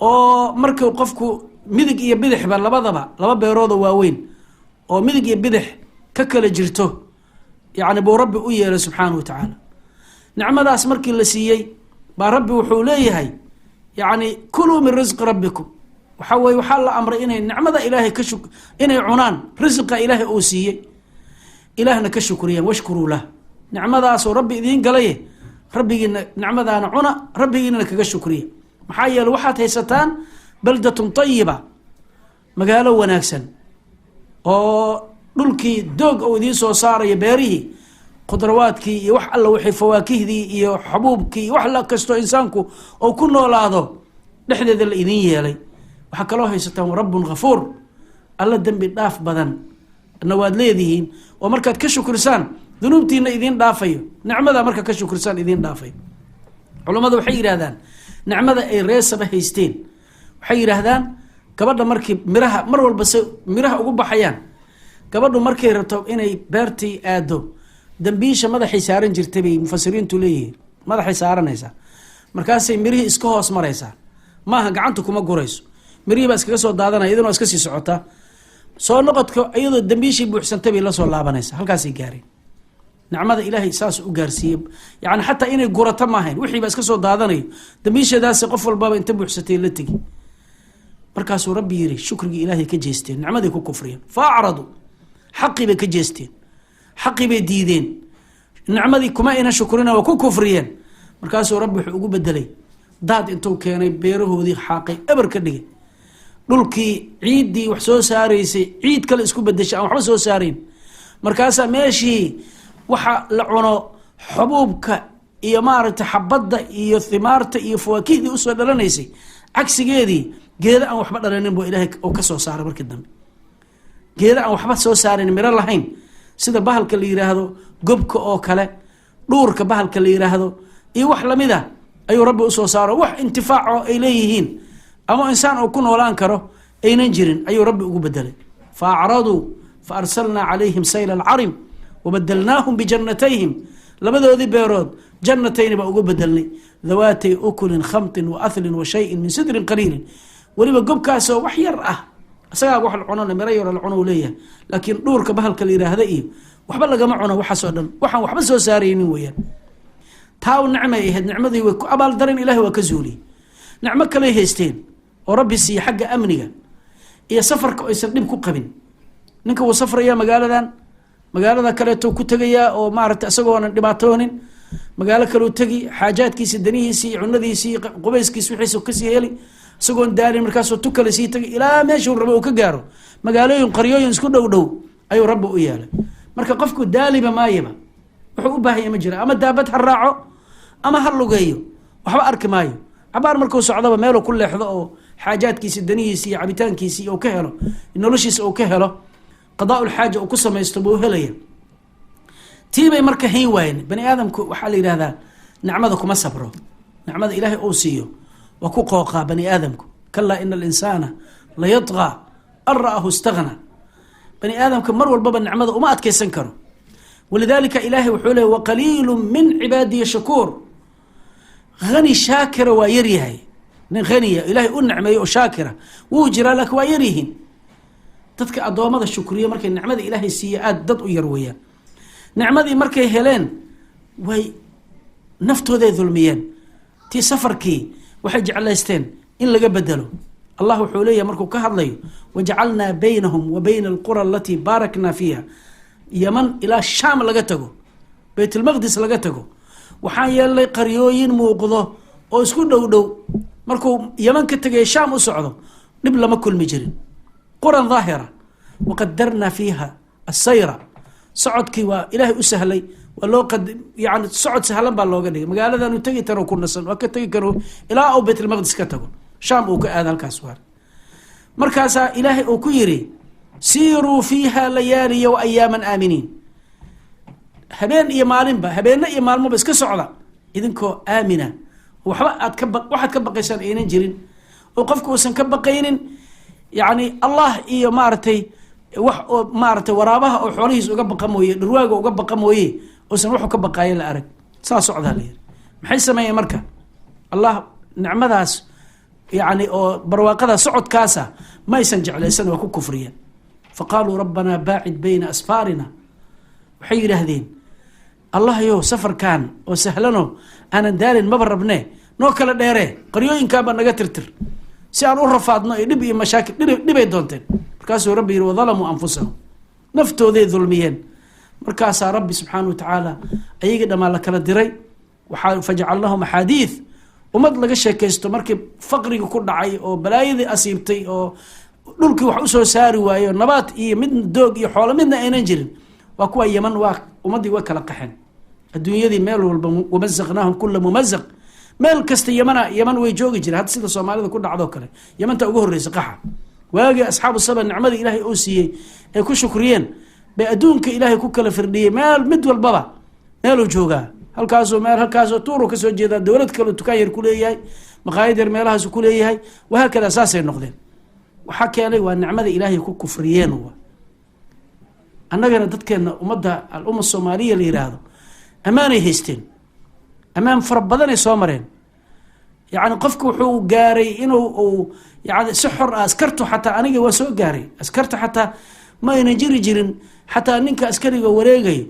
oo markuu qofku midig iyo bidixba labadaba, laba beeroodoo waaweyn oo midig iyo bidix ka kala jirto, yacni, buu Rabbi u yeelay subxaanahu wa tacaala. Nicmadaas markii la siiyey baa Rabbi wuxuu leeyahay, yacni, كلوا من رزق ربكم. Waxaa weye, waxaa la amray inay nicmada Ilaahay ka shuk inay cunaan risiqa Ilaahay uu siiyey, Ilaahna ka shukriyaan. واشكروا له, nicmadaasoo Rabbi idiin galaye, Rabbigiina nicmadaana cuna, Rabbigiinana kaga shukriya. Maxaa yeele, waxaad haysataan بلدة طيبة, magaalo wanaagsan oo dhulkii doog uu idiin soo saarayo, beerihii, khudrawaadkii iyo wax alla wixii, fawaakihdii iyo xabuubkii iyo wax la kastoo insaanku oo ku noolaado dhexdeeda la idin yeelay. Waxaa kaloo haysataan رب غفور, Alla dembi dhaaf badan na waad leedihiin, oo markaad ka shukrisaan dunuubtiina idiin dhaafayo, nicmada markaad ka shukrisaan idiin dhaafayo. Culammada waxay yidhahdaan, nicmada ay reesaba haysteen, waxay yidhaahdaan, gabadha markii miraha mar walba se miraha ugu baxayaan, gabadhu markay rabto inay beertii aado, dambiisha madaxay saaran jirtay bay mufasiriintu leeyihiin. Madaxay saaranaysaa, markaasay mirihii iska hoos maraysaa. Maaha gacanta kuma gurayso, mirihii baa iskaga soo daadanaya, iyaduna waa iska sii socotaa. Soo noqodka iyadoo dambiishii buuxsantay bay lasoo laabanaysaa. Halkaasay gaareen, nicmada Ilaahay saas u gaarsiiyey. Yani xataa inay gurato maahayn, wixii baa iska soo daadanayo, dambiisheedaasi qof walbaba inta buuxsatay la tegi. Markaasuu Rabbi yiri, shukrigii Ilaahay ka jeesteen, nicmaday ku kufriyeen. فأعرضوا, xaqii bay ka jeesteen, xaqii bay diideen, nicmadii kuma ayna shukrina, waa ku kufriyeen. Markaasuu Rabbi wuxuu ugu bedelay daad intuu keenay, beerahoodii xaaqay, eber ka dhigay dhulkii, ciiddii wax soo saaraysay ciid kale isku bedeshay aan waxba soo saarayn. Markaasaa meeshii waxa la cuno, xubuubka iyo maaragtay xabadda iyo thimaarta iyo fawaakihdii usoo dhalanaysay, cagsigeedii geeda aan waxba dhalanin buu Ilaahay oo ka soo saaray. Markii dambe geeda aan waxba soo saarin, miro lahayn, sida bahalka la yiraahdo gobka oo kale, dhuurka bahalka la yiraahdo iyo wax lamid a ayuu Rabbi usoo saaro. Wax intifaaco ay leeyihiin ama insaan uu ku noolaan karo aynan jirin ayuu Rabbi ugu bedelay. فأعرضوا فأرسلنا عليهم سيل العرم وبدلناهم بجنتيهم, labadoodii beerood جنتين baa ugu bedelnay, ذواتي أكل خمط وأثل وشيء من سدر قليل. Weliba gobkaasoo wax yar ah, isagaa wax la cunona, miro yaro la cuno uu leeyahay, laakiin dhuurka bahalka la yiraahda iyo waxba lagama cuno. Waxaasoo dhan waxaan waxba soo saaraynin weeyaan. Taa nicmay ahayd, nicmadii way ku abaaldareen, Ilahay waa ka zuuliyey. Nicmo kaley haysteen oo Rabbi siiye xagga amniga iyo safarka aysan dhib ku qabin. Ninka wuu safrayaa, magaaladan magaalada kaleeto ku tegayaa oo maaragtay isagoonan dhibaatoonin magaalo kaleu tegi, xaajaadkiisi, danihiisii iyo cunadiisii, qubayskiisi, wixiisa kasii heli isagoon daalin. Markaasuu tu kale sii tagay ilaa meeshuu rabo uu ka gaaro. Magaalooyin, qaryooyin isku dhow dhow ayuu Rabbi u yeelay. Marka qofku daaliba maayaba, wuxuu u baahanya ma jira. Ama daabad ha raaco ama ha lugeeyo, waxba arki maayo. Cabaar markuu socdaba meeluu ku leexdo oo xaajaadkiisi, danihiisi iyo cabitaankiisi uu ka helo, noloshiisa uu ka helo, قضاء الحاجة uu ku samaysto buu helaya. Tii bay marka hayn waayeen. Bani aadamku waxaa la yidhahdaa nicmada kuma sabro, nicmada Ilaahay uu siiyo waa ku qooqaa bani aadamku. كلا إن الإنسان ليطغى أن رآه استغنى. Bani aadamka mar walbaba nicmada uma adkeysan karo. ولذلك Ilaahay wuxuu leey: وقليل من عبادي الشكور. Hani shaakira waa yaryahay. Nin haniya Ilaahay u nicmeeyo oo shaakira wuu jiraa, laakiin waa yaryihiin dadka addoommada shukriya. Markay nicmada Ilaahay siiya aada dad u yar weeyaan. Nicmadii markay heleen way naftooday dulmiyeen. Tii safarkii waxay jeclaysteen in laga bedelo. Allah wuxuu leeyahay markuu ka hadlayo: وجعلنا بينهم وبين القرى التي باركنا فيها. Yaman ilaa Shaam laga tago, Baytulmaqdis laga tago, waxaan yeelnay qaryooyin muuqdo oo isku dhow dhow. Markuu Yaman ka tegay Shaam u socdo, dhib lama kulmi jirin. قرى ظاهرة وقدرنا فيها السير. Socodkii waa Ilaahay u sahlay, waa loo qad yani socod sahlan baa looga dhigay. Magaaladanu tegi taro ku nasan, waa ka tegi karo ilaa uu Baytulmaqdis ka tago, Shaam uu ka aado halkaas. Waar markaasaa Ilaahay uu ku yiri: سيروا فيها ليالي وأياما آمنين. Habeen iyo maalinba, habeenne iyo maalmoba iska socda idinkoo aamina, waxba aad ka ba waxaad ka baqaysaan aynan jirin, oo qofku uusan ka baqaynin. Yacni Allah iyo maaragtay wax oo maaragtay waraabaha oo xoolihiis uga baqa mooye, dhurwaaga uga baqa mooye, uusan wuxuu ka baqaayo la arag. Saa socdaa la yiri. Maxay sameeyeen marka? Allah nicmadaas, yani oo barwaaqada socodkaasa ma aysan jeclaysan, waa ku kufriyeen. فقالوا ربنا باعد بين أسفارنا. Waxay yidhaahdeen: "Allah yo, safarkan oo sahlano aanan daalin maba rabne, noo kala dheeree, qaryooyinkaanba naga tirtir si aan u rafaadno iyo dhib iyo mashaakil." Dhibay doonteen. Markaasuu Rabbi yihi: وظلموا أنفسهم. Naftooday dulmiyeen. Markaasaa Rabbi subxaana wa tacaala ayagii dhammaa la kala diray. Waxaa فجعلناهم أحاديث, ummad laga sheekaysto. Markii faqriga ku dhacay oo balaayadii asiibtay oo dhulkii wax usoo saari waayo, nabaad iyo midna doog iyo xoolo midna aynan jirin, waa kuwa Yeman, waa ummaddii way kala qaxeen, adduunyadii meel walba. ومزقناهم كل ممزق. Meel kasta Yamana, Yaman way joogi jireen. Hadda sida Soomaalida ku dhacdoo kale, Yamanta ugu horreysa qaxa. Waagii asxaabu saba nicmadii Ilaahay uu siiyey ay ku shukriyeen bay adduunka Ilaahay ku kala firdhiyey. Meel mid walbaba meeluu joogaa, halkaasuu meel, halkaasoo tuuru kasoo jeedaa, dowlad kaleo dukaan yar kuleeyahay, maqaayad yar meelahaasu kuleeyahay, wahaakada. Saasay noqdeen. Waxaa keenay waa nicmada Ilaahay ku kufriyeen. Wa annagana dadkeena, ummadda الأمة الصومالية la yiraahdo, ammaanay haysteen, ammaan fara badanay soo mareen. Yacni qofku wuxuu gaaray inuu uu yani si xor ah, askartu xataa, aniga waa soo gaaray, askarta xataa ma aynan jiri jirin. Xataa ninka askariga wareegayo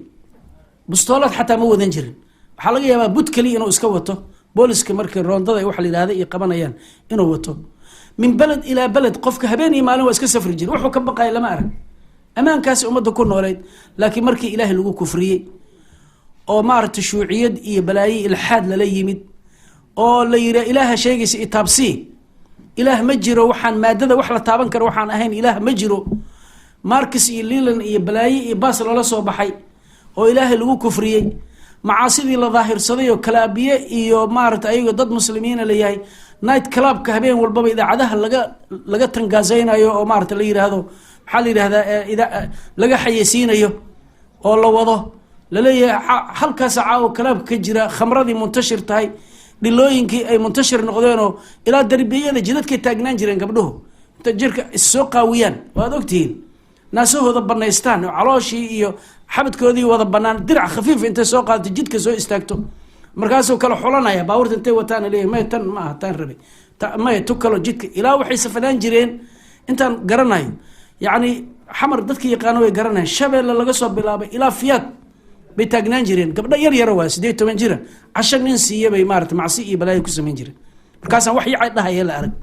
bustoolad xataa ma wadan jirin. Waxaa laga yaabaa bud keliya inuu iska wato, booliska markii roondada waxa la yihahda iyo qabanayaan inuu wato. من بلد إلى بلد qofka habeen iyo maalin waa iska safri jira, wuxuu ka baqaya lama arag. Ammaankaasi ummadda ku nooleyd. Laakiin markii Ilaahay lagu kufriyey oo maaragtay shuuciyad iyo balaayo ilxaad lala yimid oo la yidhi: "Ilaaha sheegaysa itaabsii, Ilaah ma jiro, waxaan maadada wax la taaban karo waxaan ahayn Ilaah ma jiro," Marx iyo Lenin iyo balaayo iyo baas lala soo baxay oo Ilaahay lagu kufriyey, macaasidii la daahirsaday oo kalaabiye iyo maarata ayagoo dad muslimiina layahay, night clubka habeen walbaba idaacadaha laga tangaasaynayo oo maarata la yiraahdo, maxaa la yidhahdaa, laga xayeysiinayo oo la wado, laleeyahay halkaas caawo clubka ka jira, khamradii muntashir tahay, dhilooyinkii ay muntashir noqdeenoo ilaa darbiyada jidadkay taagnaan jireen gabdhuhu inta jirka issoo qaawiyaan, waad ogtihiin, naasahooda banaystaan oo calooshii iyo xabadkoodii wada banaan, dirac khafiif intay soo qaadato jidka soo istaagto, markaasuu kala xulanaya baabuurta intay wataan, leeyahy: "May, tan ma aha taan rabay, may tu kalo." Jidka ilaa waxay safanaan jireen intaan garanayo, yacni Xamar dadka yaqaano way garanayan, Shabeelle laga soo bilaabay ilaa Fiyaad bay taagnaan jireen. Gabdho yar yara waa 18 jira, casho nin siiya bay maarata macsi iyo balaayo ku samayn jireen. Markaasaan wax yacay dhahaya la arag.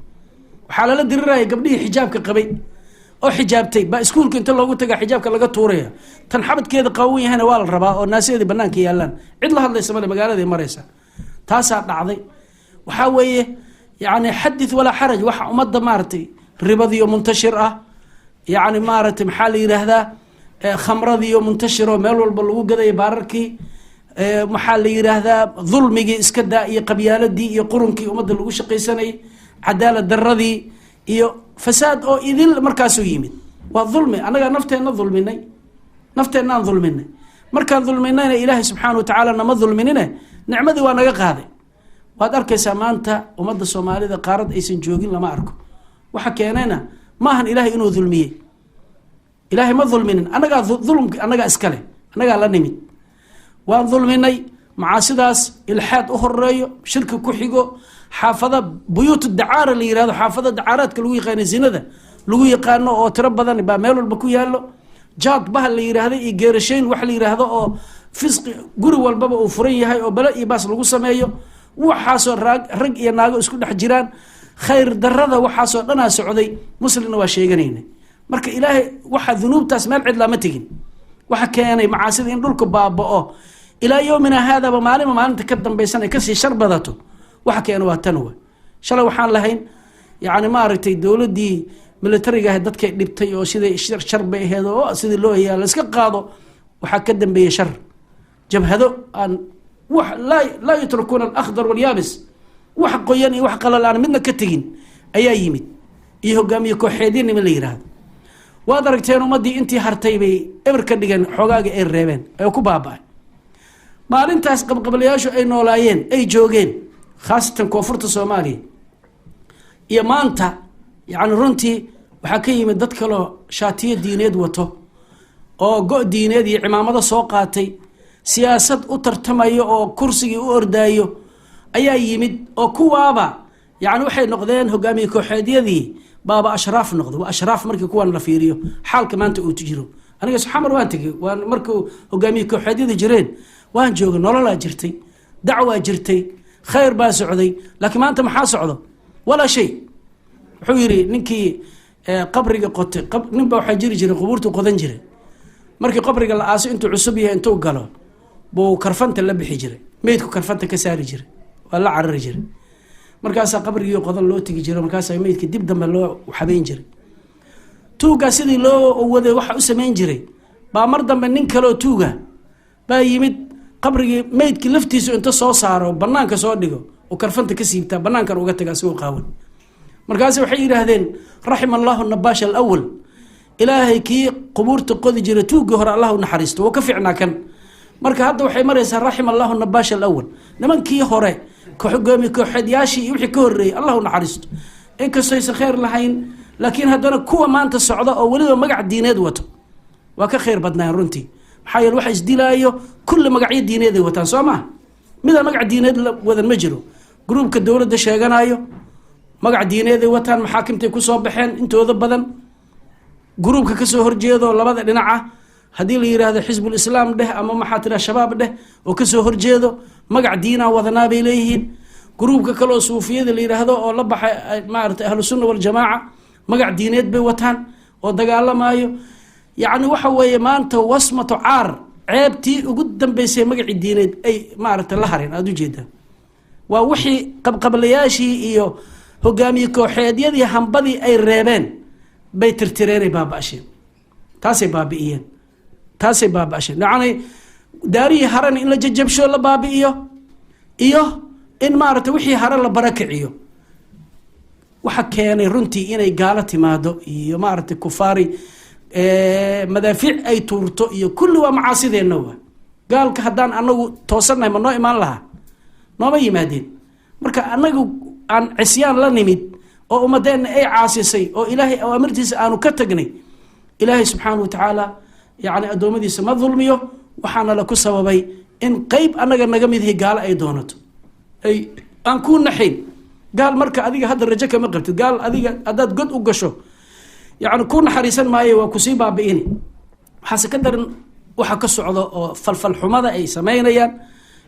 Waxaa lala diriraya gabdhihii xijaabka qabay oo xijaabtay baa iskuulka inta loogu tagaa xijaabka laga tuuraya. Tan xabadkeeda qaawan yahayna waa la rabaa oo naasaheedii banaanka yaalaan, cid la hadlaysa male, magaaladay maraysa. Taasaa dhacday. Waxaa weeye yani حدث ولا حرج. Waxa ummadda maaragtay ribadiyo muntashir ah, yacni maaragtay maxaa la yidhaahdaa, khamradiyo muntashiro meel walba lagu gadayo, baararkii, maxaa la yidhaahdaa, dulmigii iska daa iyo qabyaaladii iyo qurunkii ummadda lagu shaqaysanayay, cadaalad daradii iyo fasaad oo idil markaasuu yimid. Waa dulmi annagaa nafteenna dulminay, nafteenaan dulminay. Markaan dulminayna Ilaahay subxaana wa tacaala nama dulminine, nicmadii waa naga qaaday. Waad arkaysaa maanta ummadda Soomaalida qaarad aysan joogin lama arko. Waxa keenayna maahan Ilaahay inuu dulmiyey. Ilaahay ma dulminin, annagaa dulmki annagaa iskale, annagaa la nimid, waan dulminay. Macaasidaas ilxaad u horeeyo, shirki ku xigo, xaafada بيوت الدعارة la yirahdo, xaafada dacaaraadka lagu yaqaano, zinada lagu yaqaano oo tiro badan baa meel walba ku yaalo, jaad bahal la yiraahdo iyo geerashayn wax la yiraahdo oo fisqi guri walbaba uu furan yahay oo bale iyo baas lagu sameeyo, waxaasoo rag iyo naago isku dhex jiraan, khayr darada, waxaasoo dhanaa socday. Muslimna waa sheeganayna. Marka Ilaahay waxa dunuubtaas meel cidlaa ma tegin. Waxa keenay macaasida in dhulka baaba'o إلى يومنا هذا ba maalinba maalinta ka dambaysan ay kasii shar badato, waxa keena waa tan. Wa shalay waxaan lahayn yani maaragtay dowladdii militariga ahayd dadkay dhibtay oo siday shar bay ahayd oo sidii loo hayaa la iska qaado. Waxaa ka dambeeyey shar, jabhado aan wax لا يتركون الأخضر واليابس, wax qoyan iyo wax qalal aan midna ka tegin ayaa yimid, iyo hogaamiye kooxeedyo niman la yiraahdo. Waad aragteen, ummaddii intii hartay bay eber ka dhigeen, xoogaaga ay reebeen ee ku baaba-ay. Maalintaas qabqablayaashu ay noolaayeen, ay joogeen, khaasatan koonfurta Soomaaliya, iyo maanta, yacni runtii Waxaa ka yimid dad kaloo shaatiyo diineed wato oo go' diineed iyo cimaamado soo qaatay, siyaasad u tartamayo oo kursigii u ordaayo ayaa yimid, oo kuwaaba yacni waxay noqdeen hogaamiye kooxeedyadii baaba ashraaf noqday. Waa ashraaf markii kuwan la fiiriyo xaalka maanta uu jiro. Aniga Xamar waan tegey, waan markuu hogaamiye kooxeedyada jireen waan joogay, nololaa jirtay, dacwaa jirtay, khayr baa socday. Laakiin maanta maxaa socdo? Walaa shay. Wuxuu yidhi ninkii qabriga qotay, ninba waxaa jiri jiray qubuurtu qodan jiray. Markii qabriga la aaso, intuu cusub yahay intuu galo buu karfanta la bixi jiray, meydku karfanta ka saari jiray, waa la carari jiray. Markaasaa qabrigii qodan loo tegi jiray, markaasaa meydka dib dambe loo xabeyn jiray. Tuuggaa sidii loo waday waxa u samayn jiray baa mar dambe nin kaleoo tuuga baa yimid. Qabrigii meydkii laftiisu inta soo saaro, banaanka soo dhigo oo karfanta ka siibtaa, banaankan uga taga asigoo qaawan. Markaas waxay yidhaahdeen: "Raxima allahu nabaasha alawal." Ilaahay kii qubuurta qodi jiray, tuuggii hore, Allah u naxariisto, wuu ka fiicnaa kan. Marka hadda waxay maraysaa: "Raxima allahu nabaasha alawal." Nimankii hore, hogaami kooxeedyaashii iyo wixii ka horreeyey, Allah u naxariisto, inkastoo aysan khayr lahayn, laakiin haddana kuwa maanta socda oo weliba magac diineed wato waa ka khayr badnaayeen runtii. Maxaa yeele, waxa isdilaayo kulli magacyo diineeday wataan, soo maha? Midaan magac diineed wadan ma jiro. Gruubka dowladda sheeganayo magac diineeday wataan, maxaakimtay kusoo baxeen intooda badan. Gruubka kasoo horjeedo labada dhinaca, haddii la yiraahdo Xisbul Islaam dheh ama maxaa tira Shabaab dheh, oo kasoo horjeedo, magac diinaa wadanaa bay leeyihiin. Gruubka kale oo suufiyada la yiraahdo oo la baxay maarata Ahlu Sunna Waljamaaca, magac diineed bay wataan oo dagaalamaayo. Yacni waxa weeye maanta wasmatu caar, ceebtii ugu dambeysay magacii diineed ay maaragta la hareen aada ujeedaa. Waa wixii qabqablayaashii iyo hogaamiye kooxeedyadii hambadii ay reebeen bay tirtireenay, baaba-asheen, taasay baabi'iyeen, taasay baaba-asheen. Yacni daarihii harena in la jajabsho, la baabi'iyo, iyo in maaragtay wixii hare la barakiciyo. Waxa keenay runtii inay gaalo timaado iyo maaragtay kufaari madaafiic ay tuurto iyo kulli waa macaasideenna. Waa gaalka haddaan anagu toosannahay ma noo imaan lahaa? Nooma yimaadeen. Marka anagu aan cisyaan la nimid oo ummadeenna ay caasisay oo Ilaahay awaamirtiisa aanu ka tagnay. Ilaahay subxaanahu watacaala yacni addoommadiisa ma dulmiyo. Waxaana la ku sababay in qeyb annaga naga midhi gaalo ay doonato, ay aan kuu naxayn. Gaal marka adiga hadda rajo kama qabtid. Gaal adiga haddaad god u gasho, yacni ku naxariisan maayo, waa kusii baabi'ini. Waxaase ka daran waxa ka socda oo falfalxumada ay samaynayaan,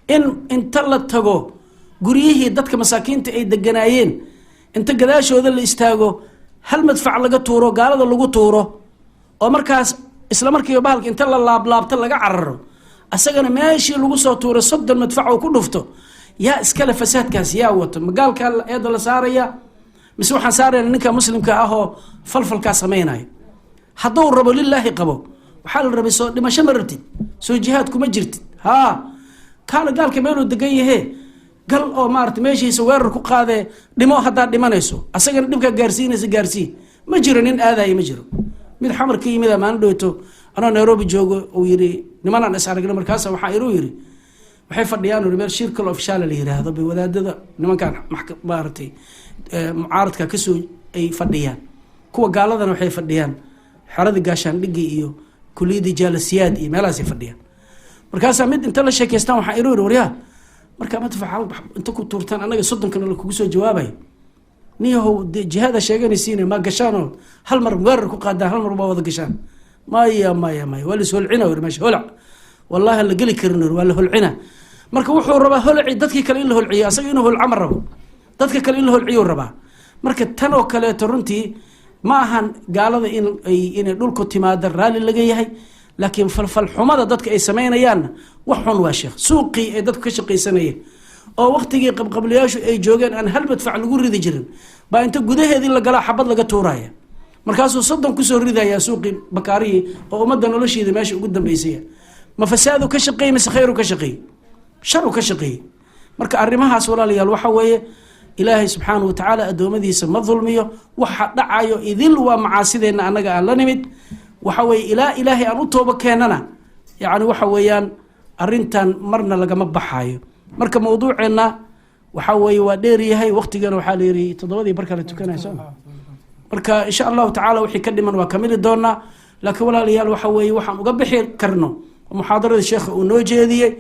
in inta la tago guryihii dadka masaakiinta ay deganaayeen, inta gadaashooda la istaago, hal madfac laga tuuro, gaalada lagu tuuro, oo markaas isla markiiba bahalka inta la laablaabto laga cararo, asagana meeshii lagu soo tuuray 30 madfac oo ku dhufto. Yaa iskale fasaadkaas? Yaa wato? Ma gaalkaa eedda la saaraya mise waxaan saarayna ninka muslimka ah oo falfalkaa samaynayo? Hadduu rabo lilaahi qabo, waxaa la rabay, soo dhimasho ma rabtid? Soo jihaad kuma jirtid? Haa, kaala gaalka meeluu degan yahee gal oo maarata meeshiisa weerar ku qaadee, dhimo haddaad dhimanayso, asagana dhibkaa gaarsiinaysa gaarsii. Ma jiro nin aadaya, ma jiro. Mid Xamar ka yimid maalin dhowto anoo Nairobi joogo uu yiri nimanaan is aragna. Markaasa waxaa inuu yiri waxay fadhiyaan uri meel Circle Official la yiraahdo bay wadaadada nimankan maaragtay mucaaradka kasoo ay fadhiyaan, kuwa gaaladana waxay fadhiyaan xerada Gaashaandhigi iyo kuliyadii Jaalasiyaad iyo meelahaasay fadhiyaan. Markaasaa mid inta la sheekeystaan waxaa inuu yiri: "Waryaa, markaa madfac inta ku tuurtaan annaga 30-kana la kugu soo jawaabayo, niyahow dee jihaada sheeganaysiin ma gashaanoo hal mar weerar ku qaadaan, hal mar baa wada gashaan?" "Maya, maya, maya, waa la is holcina," uri. "Meesha holac wallahi aan la geli karin," uri, "waa la holcina." Marka wuxuu rabaa holci dadkii kale in la holciyo, asaga inuu holca ma rabo, dadka kale in la holciyuu rabaa. Marka tan oo kaleeto runtii ma ahan gaalada in ay inay dhulku timaado raalli laga yahay, laakiin falfalxumada dadka ay samaynayaanna wax xun waa. Sheekh, suuqii ay dadku ka shaqaysanayeen oo waqtigii qabqablayaashu ay joogeen aan hal madfac lagu ridi jirin baa inta gudaheedii la galaa xabad laga tuuraya, markaasuu 30 kusoo ridayaa suuqii Bakaarihii oo ummadda nolosheeda meesha ugu dambeysaya. Ma fasaadu ka shaqeeyey mise khayru ka shaqeeyey? Sharu ka shaqeeyey. Marka arrimahaas, walaalayaal, waxa weeye Ilaahay subxaanahu watacaala addoommadiisa ma dulmiyo. Waxa dhacayo idil waa macaasideenna annaga aan la nimid. Waxa weeye ilaa Ilaahay aan u toobo keenana, yacni waxa weeyaan arrintan marna lagama baxaayo. Marka mawduuceenna waxa weeye waa dheer yahay, waqtigana waxaa la yidhi 7-dii barka la tukanaya, soo. Marka insha Allahu tacala wixii ka dhiman waa kamili doonaa. Laakiin walaalayaal, waxa weeye waxaan uga bixi karno muxaadaradii sheekha uu noo jeediyey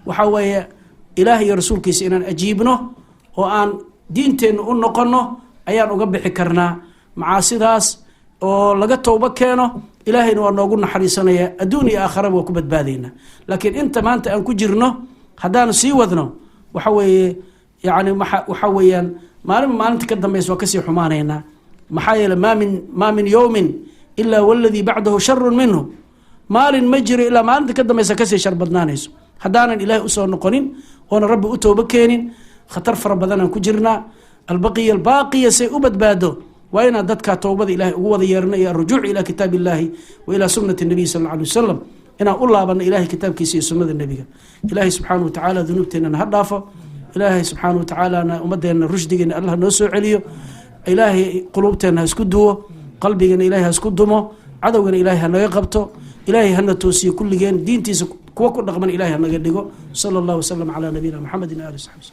waxa weeye Ilaah iyo rasuulkiisa inaan ajiibno oo aan diinteenna u noqono ayaan uga bixi karnaa macaasidaas oo laga towbo keeno. Ilaahayna waa noogu naxariisanaya, adduun iyo aakharaba waa ku badbaadaynaa. Laakiin inta maanta aan ku jirno haddaanu sii wadno, waxa weeye yani waxa weeyaan maalinba maalinta ka dambeysa waa kasii xumaanaynaa. Maxaa yeele ما من يوم إلا والذي بعده شر منه. Maalin ma jiro ilaa maalinta ka dambeysa kasii shar badnaanayso. Haddaanan Ilaahay usoo noqonin oona Rabbi u toobo keenin, khatar fara badanaan ku jirnaa. البقية الباقية say u badbaado waa inaan dadkaa towbada Ilahay ugu wada yeerno iyo الرجوع إلى كتاب الله وإلى سنة النبي صلى الله عليه وسلم, inaan u laabano Ilahay kitaabkiisa iyo sunnada nebiga. Ilaahay subxaana wa tacaala dunuubteennana ha dhaafo. Ilaahay subxaana wa tacaalana ummadeenna rushdigeena Allah noo soo celiyo. Ilaahay quluubteenna ha isku duwo, qalbigana Ilahay ha isku dumo, cadowgana Ilahay ha naga qabto. Ilaahay hana toosiyo kulligeen, diintiisa kuwa ku dhaqman Ilahay ha naga dhigo. صلى الله وسلم على نبينا محمد آله صحبه.